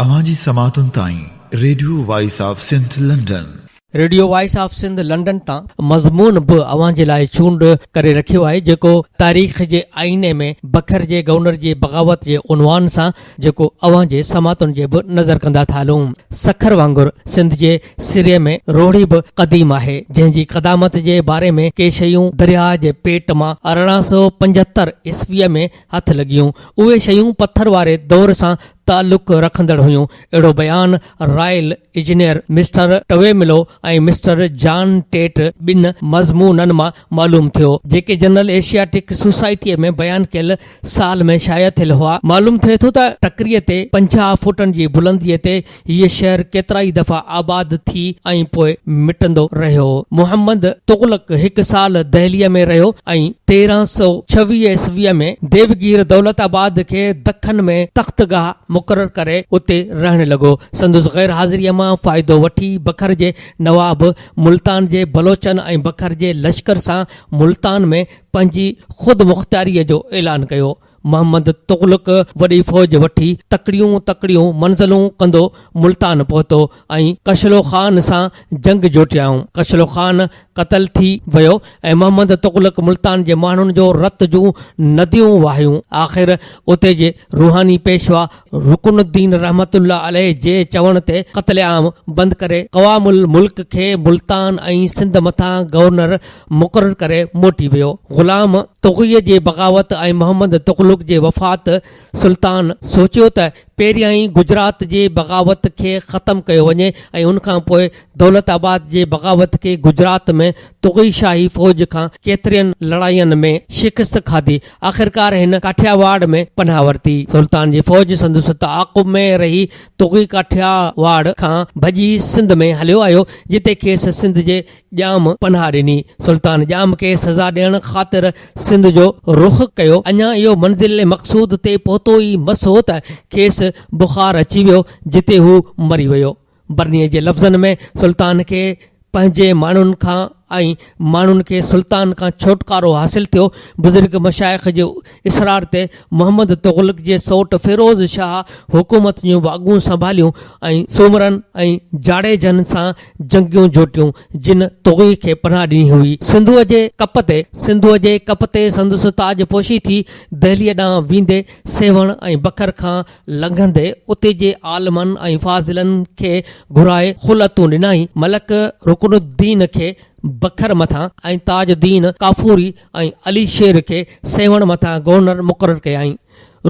اوهان جي سماعتن تائين radio voice of Sindh London. Radio voice of Sindh London تان مضمون به اوهان جي لاء چونڊ ڪري رکيو آهي جيڪو تاريخ جي آئيني ۾ بکر جي گورنر جي بغاوت جي عنوان سان جيڪو اوهان جي سماعتن جي به نظر ڪندا ٿا هلون. سکر وانگر سنڌ جي سري ۾ روهڙي به قديم آهي جنهن جي قدامت جي باري ۾ ڪي شيون درياهه جي پيٽ مان 1875 عيسويء ۾ هٿ لڳيون. اهي شيون پٿر واري دور سان تعلق رکندڙ هيون. اهڙو بيان royal engineer mister Twemlow ۽ mister John Tait ٻن مضمونن مان معلوم ٿيو، جيڪي جنرل ايشياٽڪ سوسائٽيء ۾ بيان ڪيل سال ۾ شايع ٿيل هئا. معلوم ٿئي ٿو ته ٽڪريء تي 50 فوٽن جي بلنديء تي هيء شهر ڪيترائي دفعا آباد ٿي ۽ پوء مٽندو رهيو. محمد تغلق هڪ سال دهليء ۾ رهيو ۽ 1326 عيسويء ۾ ديوگير دولت آباد کي دکن ۾ تختگاهه مقرر ڪري اتي رهڻ لڳو. سندس غير حاضريء مان فائدو وٺي بکر جي نواب ملتان جي بلوچن ۽ بکر جي لشڪر سان ملتان ۾ پنهنجي خودمختياريء جو اعلان ڪيو. محمد تغلق وڏي فوج وٺي تڪڙيون تڪڙيون منزلون ڪندو ملتان پهتو ۽ ڪشلو خان سان جنگ جوٽيائون. ڪشلو خان قتل ٿي ويو ۽ محمد تغلق ملتان جي ماڻهن جو رت جون نديون وهايون. آخر اتي جي روحاني پيشوا رڪن الدين رحمة الله عليه جي چوڻ تي قتل عام بند ڪري قوام الملڪ کي ملتان ۽ سنڌ مٿان گورنر مقرر ڪري موٽي ويو. غلام طغيء جي بغاوت ۽ محمد تغلق جي وفات سلطان سوچيو ته پهريائين گجرات جي بغاوت کي ختم ڪيو وڃي ۽ ان کان پوء دولت آباد جي بغاوت کي گجرات ۾ طغي شاهي فوج کان ڪيترين لڙاين ۾ شڪست کاڌي. آخرڪار هن ڪاٺياواڙ ۾ پناهه ورتي. سلطان جي فوج سندس تعاقب ۾ رهي طغي ڪاٺياواڙ کان ڀڄي سنڌ ۾ هليو آيو، جتي کيس سنڌ جي ڄام پناهه ڏني. سلطان ڄام کي سزا ڏيڻ خاطر سنڌ جو رخ ڪيو. اڃا اهو منزل مقصود تي پهتو ئي مس هو ته کيس بخار اچي ويو، جتي هو مري ويو. برنيء جي لفظن ۾ سلطان کي پنهنجي ماڻهن کان ۽ ماڻهن کي سلطان کان ڇوٽڪارو حاصل ٿيو. بزرگ مشائخ جي اصرار تي محمد تغلق جي سئوٽ فيروز شاهه حڪومت جون واڳون سنڀاليون ۽ سومرن ۽ جاڙيجن سان جنگيون جوٽيون، جن طغي کي پناهه ڏني هئي. سنڌوء جي ڪپ تي سنڌوء جي ڪپ تي سندس تاج پوشي ٿي، دهليء ڏانهن ويندي سيوهڻ ۽ بکر کان لنگهندي اتي جي عالمن ۽ فاضلن کي گهرائي خلعتون ڏنائين. ملڪ رڪن الدين کي بکر مٿان ۽ تاج الدين ڪافوري ۽ علي شير کي سيوهڻ مٿان گورنر مقرر ڪيائين.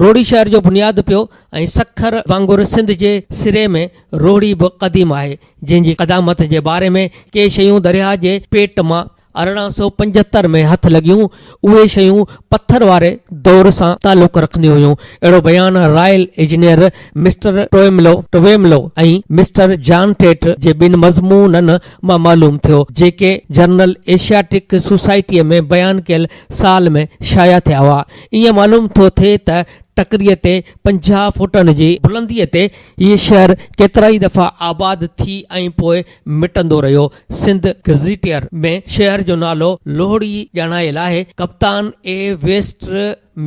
روهڙي شهر جو بنياد پيو ۽ سکر وانگر سنڌ جي سري ۾ روهڙي به قديم آهي، جنهن جي قدامت جي باري ۾ ڪي شيون درياهه جي پيٽ مان 1875 ۾ هٿ لڳيون، اهي شيون پٿر واري دور سان تعلق رکنديون هيون. اهڙو بيان royal engineer mister Twemlow, Twemlow، ۽ mister John Tait جي ٻن مضمونن مان معلوم ٿيو، جيڪي جرنل ايشياٽڪ سوسائٽيء ۾ بيان ڪيل سال ۾ شايع ٿيا هئا. ائين معلوم ٿو ٿئي ته ٽڪريء تي 50 فوٽن جي بلنديء تي هيء شهر ڪيترائي دفعا آباد ٿي ۽ پوء مٽندو رهيو. سنڌ گزيٽيئر ۾ شهر جو نالو لوهڙي ڄاڻايل آهي. ڪپتان اي ويسٽ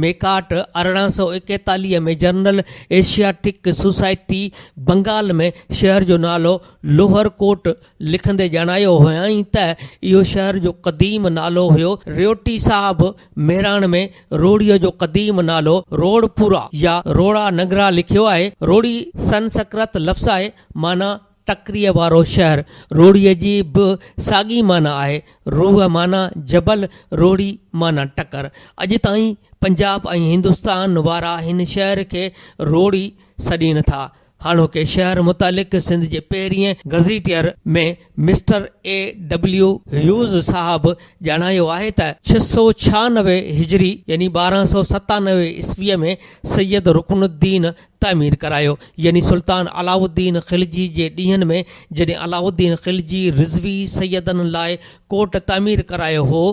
ميڪاٽ 1841 ۾ جرنل ايشياٽڪ سوسائٽي بنگال ۾ شهر جو نالو لوهر ڪوٽ لکندي ڄاڻايو هئائين ته اهو شهر جو قديم نالو هيو. ريوٽي صاحب مهراڻ ۾ روهڙيء جو قديم نالو روڙپورا يا روڙا نگرا لکيو آهي. روهڙي سنسڪرت لفظ آهي، معنيٰ ٽڪريء وارو شهر. روهڙيء جي به ساڳي معنيٰ آهي. روهه معنيٰ جبل، روهڙي معنيٰ ٽڪر. اڄ تائين پنجاب ۽ هندستان وارا هن شهر کي روهڙي سڏين ٿا. هاڻوڪي شهر متعلق سنڌ جي پهرئين gazetteer ۾ mister A W Hughes صاحب ڄاڻايو آهي ته 696 هجري يعني 1297 عيسويء ۾ سيد رڪن الدين تعمير ڪرايو يعني سلطان علاؤالدين خلجي جي ڏينهن ۾ جڏهن علاؤالدين خلجي رضوي سيدن لاء ڪوٽ تعمير ڪرايو هو.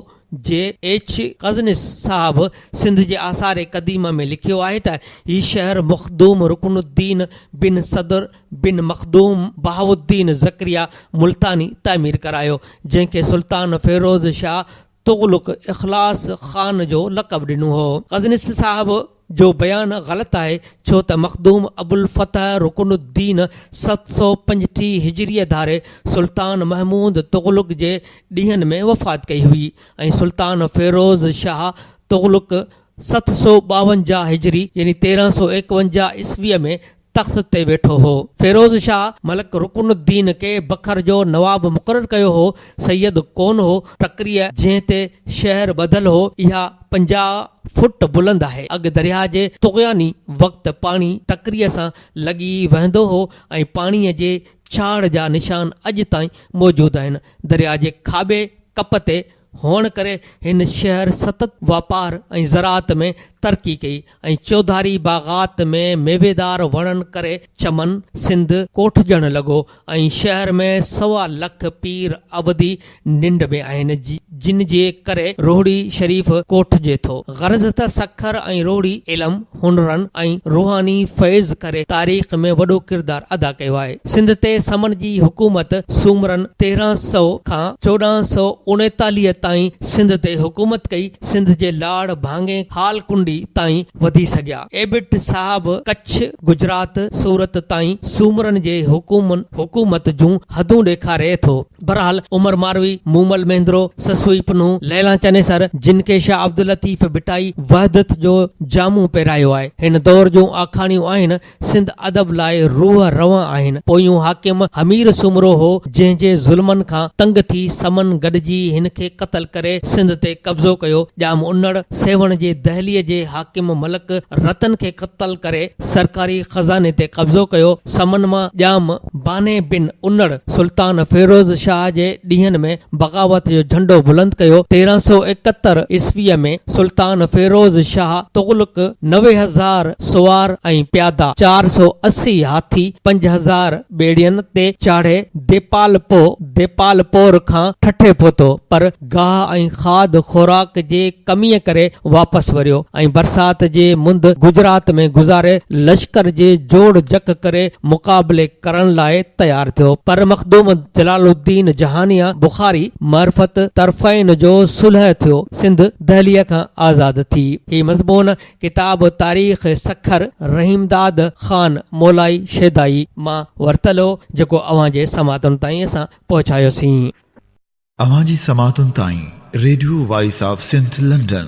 جي ايڇ ڪزنس صاحب سنڌ جي آثار قديمه ۾ لکيو آهي ته هي شهر مخدوم رڪن الدين بن صدر بن مخدوم بهاؤالدين زڪريا ملتاني تعمير ڪرايو، جنهن کي سلطان فيروز شاهه تغلق اخلاص خان جو لقب ڏنو هو. ڪزنس صاحب. جو بيان غلط آهي، ڇو ته مخدوم ابوالفتح رڪن الدين 735 هجريء ڌاري سلطان محمود تغلق جي ڏينهن ۾ وفات ڪئي هئي ۽ سلطان فيروز شاهه تغلق 752 هجري يعني 1351 عيسويء ۾ تخت تي ويٺو هو. فيروز شاهه ملڪ رڪن الدين کي بکر جو نواب مقرر ڪيو هو. سيد ڪونه هو. ٽڪريء جنهن تي شهر ٻڌل هو، اها 50 فوٽ بلند آهي. اڳ درياهه جي طغياني وقت پاڻي ٽڪريء سان لڳي وهندو هو ۽ پاڻيء جي ڇاڙ جا نشان اڄ تائين موجود آهن. درياهه جي کاٻي ڪپ تي هئڻ ڪري هن شهر ستت واپار ۽ زراعت ۾ ترقي ڪئي ۽ چوڌاري باغات ۾ ميويدار وڻن ڪري چمن، سنڌ، ڪوٺجڻ لڳو ۽ شهر ۾ سوا لک پير ابدي ننڊ ۾ آهن جن جي ڪري روهڙي شريف ڪوٺجي ٿو. غرض ته سکر ۽ روهڙي علم، هنرن ۽ روحاني فيض ڪري تاريخ ۾ وڏو ڪردار ادا ڪيو آهي. سنڌ تي سمن جي حڪومت سومرن 1300 کان 1439 تائين سنڌ تي حڪومت ڪئي. سنڌ جي لاڙ ڀاڱي هال ڪنڊي تائين وڌي سگهيا. ايبٽ صاحب ڪڇ، گجرات، سورت تائين سومرن جي حڪومت جون حدون ڏيکاري ٿو. بھرحال عمر ماروي، مومل مهندرو، سسئي پنهون، ليلان چنيسر جن کي شاهه عبداللطيف ڀٽائي وحدت جو جامو پهرايو آهي. هن دور جون آکاڻيون آهن، سنڌ ادب لاء روح روان آهن. پويون حاڪم حمير سومرو هو، جنهن جي ظلمن کان تنگ ٿي سمن گڏجي هن کي قتل ڪري سنڌ تي قبضو ڪيو. ڄام انڙ سيوهڻ جي دهليء جي حاڪم ملڪ رتن کي قتل ڪري سرڪاري خزاني تي قبضو ڪيو. سمن مان ڄام باني بن انڙ سلطان فيروز شاهه جي ڏينهن ۾ بغاوت جو جهنڊو بلند ڪيو. 1371 عيسويء ۾ سلطان فيروز شاهه تغلق 90,000 سوار ۽ پيادا، 480 هاٿي، 5000 ٻيڙين تي چاڙهي ديپالپو، ديپالپور، کان ٺٽي پهتو، پر گاهه ۽ کاڌ خوراڪ جي ڪميء ڪري واپس وريو ۽ برسات جي مند گجرات ۾ گذاري لشڪر جي جوڙ جڪ ڪري مقابلي ڪرڻ لاء تيار ٿيو پر مخدوم جلال الدين جهانيان بخاري معرفت طرفين جو صلح ٿيو سنڌ دهليء کان آزاد ٿي. هي مضمون ڪتاب تاريخ سکر رحيمداد خان مولائي شيدائي مان ورتل هو جيڪو اوهان جي سماعتن تائين اسان پهچايوسين. اوهان جي سماعتن تائين radio voice of Sindh London.